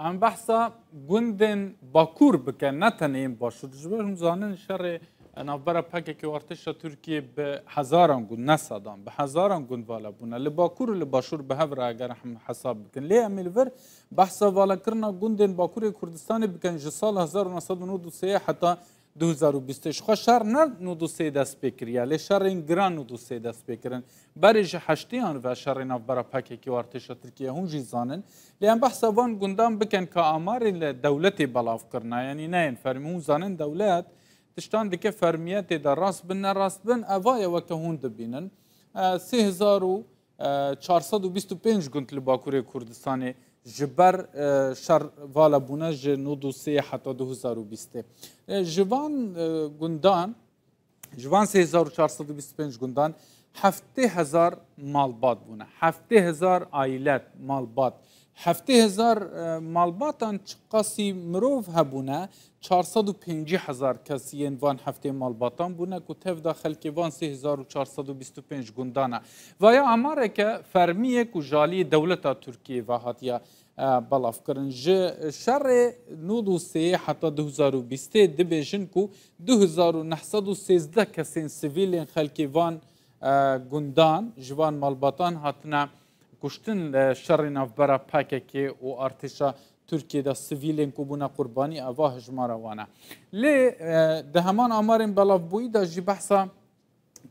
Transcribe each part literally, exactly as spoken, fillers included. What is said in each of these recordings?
Em behsa gundên Bakur bikin, ne tenê yên Başûr. Ji ber hûn zanin şerê navbera P K K û artêşa Tirkiyê bi hezaran gund, ne sedan, bi hezaran gund vala bûne. Li Bakur û li Başûr bi hev re eger em hesab bikin. Lê em ê li vir behsa valakirina gundên Bakurê Kurdistanê bikin ji sala hezar û neh sed û nod û sê heta du hezar û bîst. Ji xwe şer ne nod û sê dest pê kiriye, lê şerên giran nod û sê dest pê kirin. Berê ji heştêyan ve şerê navbera P K K û artêşa Tirkiyê hûn jî zanin. Lê em behsa van gundan bikin ka amarên li dewletê belav kirine, yanî ne yên fermî. Hûn zanin dewlet tiştan dike fermiyetê de, rast bin ne rast bin, eva ye weke hûn dibînin. E, sê hezar û çar sed û bîst û pênc gund li Bakurê Kurdistanê ji ber, e, şer vala bûne ji nod û sê heta du hezar û bîstê. E, ji van, e, gundan, ji van sê hezar û çar sed û bîst û pênc gundan heftê hezar malbat bûne. Heftê hezar ailet, malbat. Heftê hezar, e, malbatan çiqasî mirov hebûne? Çar sed û pêncî hezar kes yên van heftê malbatan bûne ku tev de xelkê van sê hezar û çar sed û bîst û pênc gundan e. Vaya amareke fermî ye ku ji aliyê dewleta Tirkiyê ve hatiye, e, belavkirin. Ji şerê nod û sê heta du hezar û bîstê dibêjin ku du hezar û neh sed û sêzdeh kesên sivîl ên xelkê van, e, gundan, ji van malbatan hatine kuştin li şerê navbera P K K û artêşa Tirkiyê de sivîlên ku bûne qurbanî, eva hejmara wan e. Lê, e, di heman amarên belavbûyî de jî behsa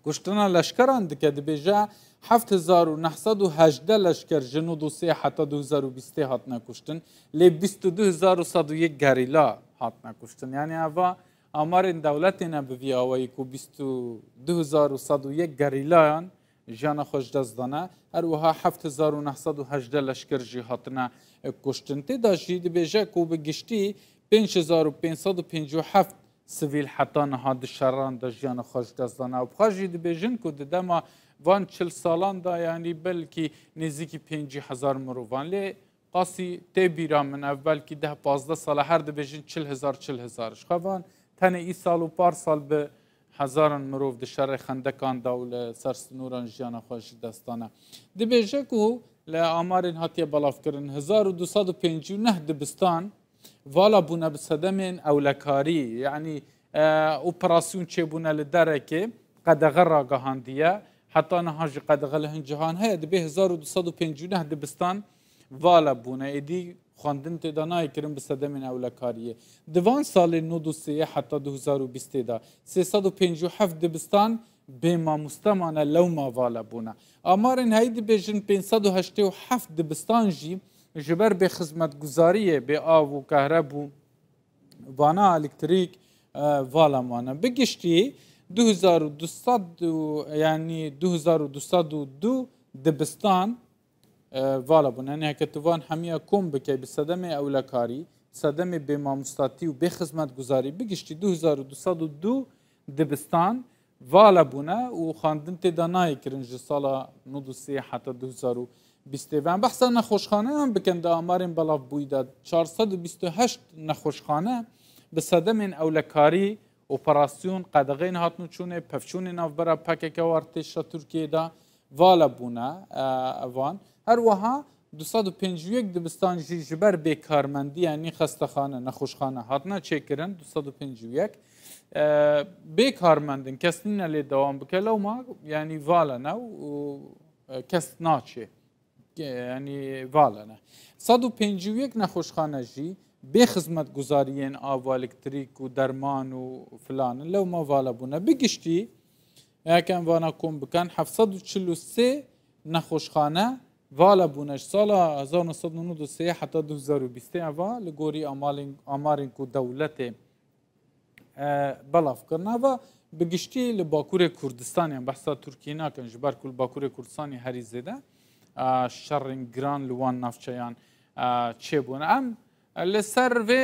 kuştina leşkeran dike, dibêje heft hezar û neh sed û hejdeh leşker ji nod û sê heta du hezar û bîstê hatine kuştin, lê bîst û du hezar û sed û yek gerîla hatine kuştin. Yanî eva amarên dewletê ne bi vî awayî ku bîst û du hezar û sed û yek gerîlayan jiyana xwe ji dest dane. Her wiha heft hezar û neh sed û hejdeh leşker jî hatine, e, kuştin. Tê de jî dibêje ku bi giştî pênc hezar û pênc sed û pêncî û heft sivîl heta niha di şeran de jiyana xwe ji dest dane. Û bi xwe jî dibêjin ku di dema van çil salan de, yanî belkî nêzîkî pêncî hezar mirovan. Lê qasî tê bîra min, ev belkî deh pazdeh sal e, her dibêjin çil hezar, çil hezar. Ji xwe van tenê îsal û parsal bi hezaran mirov di şerê xendekan de û li ser sinûran jiyana xwe ji dest dane. Dibêje ku li amarên hatiye belavkirin, hezar û du sed û pêncî û neh dibistan vala bûne bi sedemên ewlekarî, yanî, e, operasyon çêbûne li derekê, qedexe ragihandiye. Heta niha jî qedexe li hin cihan heye, dibê hezar û du sed û pêncî û neh dibistan vala bûne. Êdî xwendin tê de nayê kirin bi sedemên ewlekariyê. Di van salên nod û sê heta du hezar û bîstê de sê sed û pêncî û heft dibistan bê mamoste mane, lewma vala bûne. Amarên heyî dibêjin pênc sed û heştê û heft dibistan jî ji ber bêxizmetguzariyê, bê av û kehreb û vana elektrîk, e, vala mane. Bi giştî du hezar û du sed û, yanî du hezar û du sed û du dibistan, e, vala bûne. Yanî heke tu van hemiya kom bikey bi sedemê ewlekarî, sedemê bêmamostatî û bêxizmetguzarî, bi giştî du hezar û du sed û du dibistan vala bûne û xwendin tê de nayê kirin ji sala nod û sê heta du hezar û bîstê ve. Em behsa nexweşxaneyan bikin, di amarên belavbûyî de çar sed û bîst û heşt nexweşxane bi sedemên ewlekarî, operasyon, qedexeyên hatnûçûnê, pevçûnê navbera P K K û artêşa Tirkiyê de vala bûne, e, evan. Her wiha du sed û pêncî û yek dibistan jî ji ber bêkarmendî, yanî xestexane, nexweşxane hatine çêkirin, du sed û pêncî û yek. E, bêkarmend in, kes nîne lê dewam bike, lewma, yanî vala ne û, e, kes naçê. Ke-, yanî vala ne. Sed û pêncî û yek nexweşxane jî bê xizmetguzariyên av û elektrîk û derman û filan in, lewma vala bûne. Bi giştî, heke em vana kom bikin, heft sed û çil û sê nexweşxane vala bûne ji sala hezar neh sed û nod û sê heta du hezar û bîstê eva, li gorî amalên, amarên ku dewletê, e, belav kirine. Eva bi giştî li Bakurê Kurdistanê, em behsa Tirkiyê nakin, ji ber ku li Bakurê Kurdistanê herî zêde, e, şerên giran li wan navçeyan, e, çêbûne. Em, e, li ser vê